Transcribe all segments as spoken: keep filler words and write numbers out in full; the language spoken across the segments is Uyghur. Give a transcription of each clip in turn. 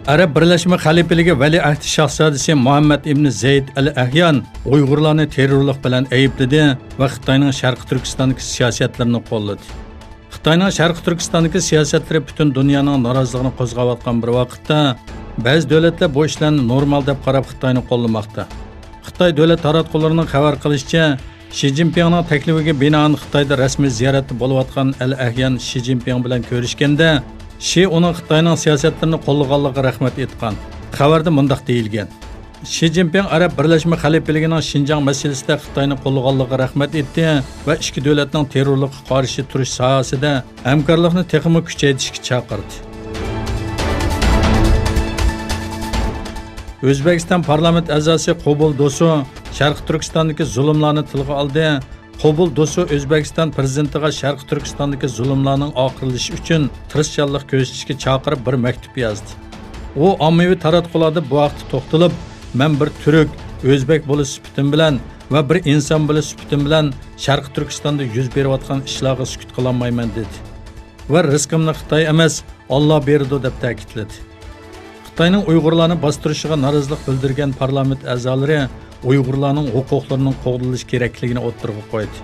ئەرەب بىرلەشمە خەلىپىلىكى ۋەلىئەھدى شاھزادىسى مۇھەممەد ئىبنى زەيد ئەل ئەھيان ئۇيغۇرلارنى تېررورلۇق بىلەن ئەيىبلىدى ۋە خىتاينىڭ شەرقىي تۈركىستاندىكى سىياسەتلىرىنى قوللىدى. خىتاينىڭ شەرقىي تۈركىستاندىكى سىياسەتلىرى پۈتۈن دۇنيانىڭ نارازىلىقىنى قوزغاۋاتقان بىر ۋاقىتتا، بەزى دۆلەتلەر بۇ ئىشلارنى نورمال دەپ قاراپ خىتاينى قوللىماقتا. خىتاي دۆلەت تاراتقۇلىرىنىڭ خەۋەر قىلىشىچە، شى جىنپىڭنىڭ تەكلىپىگە بىنائەن خىتايدا رەسمىي زىيارەتتە بولۇۋاتقان ئەل ئەھيان شى جىنپىڭ بىلەن كۆرۈشكەندە، شى ئۇنىڭ خىتاينىڭ سىياسەتلىرىنى قوللىغانلىقىغا رەھمەت ئېيتقان. خەۋەردە مۇنداق دېيىلگەن: شى جىنپىڭ ئەرەب بىرلەشمە خەلىپىلىكىنىڭ شىنجاڭ مەسىلىسىدە خىتاينى قوللىغانلىقىغا رەھمەت ئېيتتى ۋە ئىككى دۆلەتنىڭ تېررورلۇققا قارشى تۇرۇش ساھەسىدە ھەمكارلىقنى تېخىمۇ كۈچەيتىشكە چاقىردى. ئۆزبېكىستان پارلامېنت ئەزاسى قوبۇل دوسۇ شەرقىي تۈركىستاندىكى زۇلۇملارنى تىلغا ئالدى. قوبۇل دوسۇ ئۆزبېكىستان پىرېزىدېنتىغا شەرقىي تۈركىستاندىكى زۇلۇملارنىڭ ئاخىرلىشىشى ئۈچۈن تىرىشچانلىق كۆرسىتىشكە چاقىرىپ بىر مەكتۇپ يازدى. ئۇ ئاممىۋى تاراتقۇلاردا بۇ ھەقتە توختىلىپ، مەن بىر تۈرك، ئۆزبېك بولۇش سۈپىتىم بىلەن ۋە بىر ئىنسان بولۇش سۈپىتىم بىلەن شەرقىي تۈركىستاندا يۈز بېرىۋاتقان ئىشلارغا سۈكۈت قىلالمايمەن، دېدى. ۋە رىزقىمنى خىتاي ئەمەس، ئاللا بېرىدۇ، دەپ تەكىتلىدى. خىتاينىڭ ئۇيغۇرلارنى باستۇرۇشىغا نارازىلىق بىلدۈرگەن پارلامېنت ئەزالىرى ئۇيغۇرلارنىڭ ھوقۇقلىرىنىڭ قوغدىلىشى كېرەكلىكىنى ئوتتۇرىغا قويدى.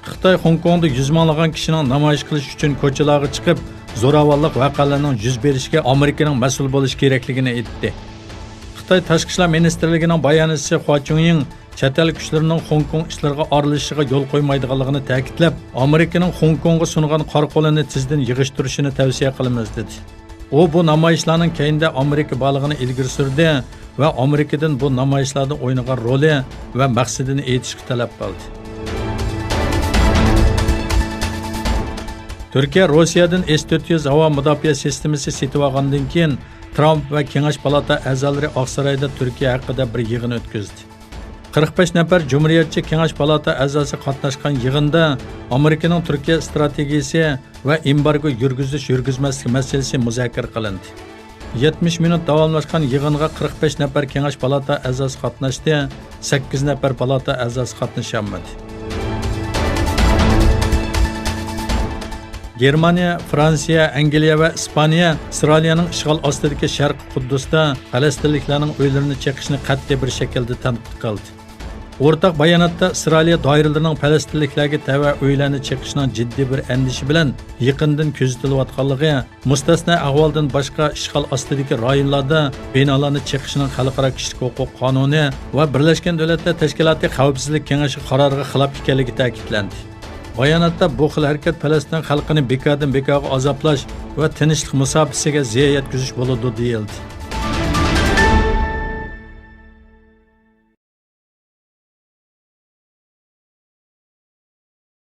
خىتاي خوڭكوڭدا يۈز مىڭلىغان كىشىنىڭ نامايىش قىلىش ئۈچۈن كوچىلارغا چىقىپ، زوراۋانلىق ۋەقەلىرىنىڭ يۈز بېرىشىگە ئامېرىكىنىڭ مەسئۇل بولۇشى كېرەكلىكىنى ئېيتتى. خىتاي تاشقى ئىشلار مىنىستىرلىكىنىڭ باياناتچىسى خۇا چۈڭيىڭ چەت ئەل كۈچلىرىنىڭ خوڭكوڭ ئىشلىرىغا ئارىلىشىشىغا يول قويمايدىغانلىقىنى تەكىتلەپ، ئامېرىكىنىڭ خوڭكوڭغا سۇنغان قارا قولىنى تېزدىن يىغىشتۇرۇشىنى تەۋسىيە قىلىمىز، دېدى. ئۇ بۇ نامايىشلارنىڭ كەينىدە ئامېرىكا بارلىقىنى ئىلگىرى سۈردى ۋە ئامېرىكىدىن بۇ نامايىشلاردا ئوينىغان رولى ۋە مەقسىتىنى ئېيتىشقا تەلەپ قىلدى. تۈركىيە روسىيەدىن ئېس تۆت يۈز ھاۋا مۇداپىئە سىستېمىسى سېتىۋالغاندىن كېيىن، ترامپ ۋە كېڭەش پالاتا ئەزالىرى ئاقسارايدا تۈركىيە ھەققىدە بىر يىغىن ئۆتكۈزدى. قىرىق بەش نەپەر جۇمھۇرىيەتچى كېڭەش پالاتا ئەزاسى قاتناشقان يىغىندا ئامېرىكىنىڭ تۈركىيە ئىستراتېگىيىسى ۋە ئېمبارگو يۈرگۈزۈش-يۈرگۈزمەسلىك مەسىلىسى مۇزاكىرە قىلىندى. يەتمىش مىنۇت داۋاملاشقان يىغىنغا قىرىق بەش نەپەر كېڭەش پالاتا ئەزاسى قاتناشتى، سەككىز نەپەر پالاتا ئەزاسى قاتنىشالمىدى. گېرمانىيە، فرانسىيە، ئەنگلىيە ۋە ئىسپانىيە ئىسرائىلىيەنىڭ ئىشغال ئاستىدىكى شەرقىي قۇددۇستا پەلەستىنلىكلەرنىڭ ئۆيلىرىنى چېقىشنى قەتئىي بىر شەكىلدە تەنقىد قىلدى. ئورتاق باياناتتا ئىسرائىلىيە دائىرىلىرىنىڭ پەلەستىنلىكلەرگە تەۋە ئۆيلەرنى چېقىشنىڭ جىددىي بىر ئەندىشە بىلەن يېقىندىن كۆزىتىلىۋاتقانلىقى، مۇستەسنا ئەھۋالدىن باشقا ئىشغال ئاستىدىكى رايونلاردا بىنالارنى چېقىشنىڭ خەلقئارا كىشىلىك ھوقۇق قانۇنى ۋە بىرلەشكەن دۆلەتلەر تەشكىلاتى خەۋپسىزلىك كېڭىشى قارارىغا خىلاپ ئىكەنلىكى تەكىتلەندى. باياناتتا بۇ خىل ھەرىكەت پەلەستىن خەلقىنى بىكاردىن بىكارغا ئازابلاش ۋە تىنچلىق مۇساپىسىگە زىيان يەتكۈزۈش بولىدۇ، دېيىلدى.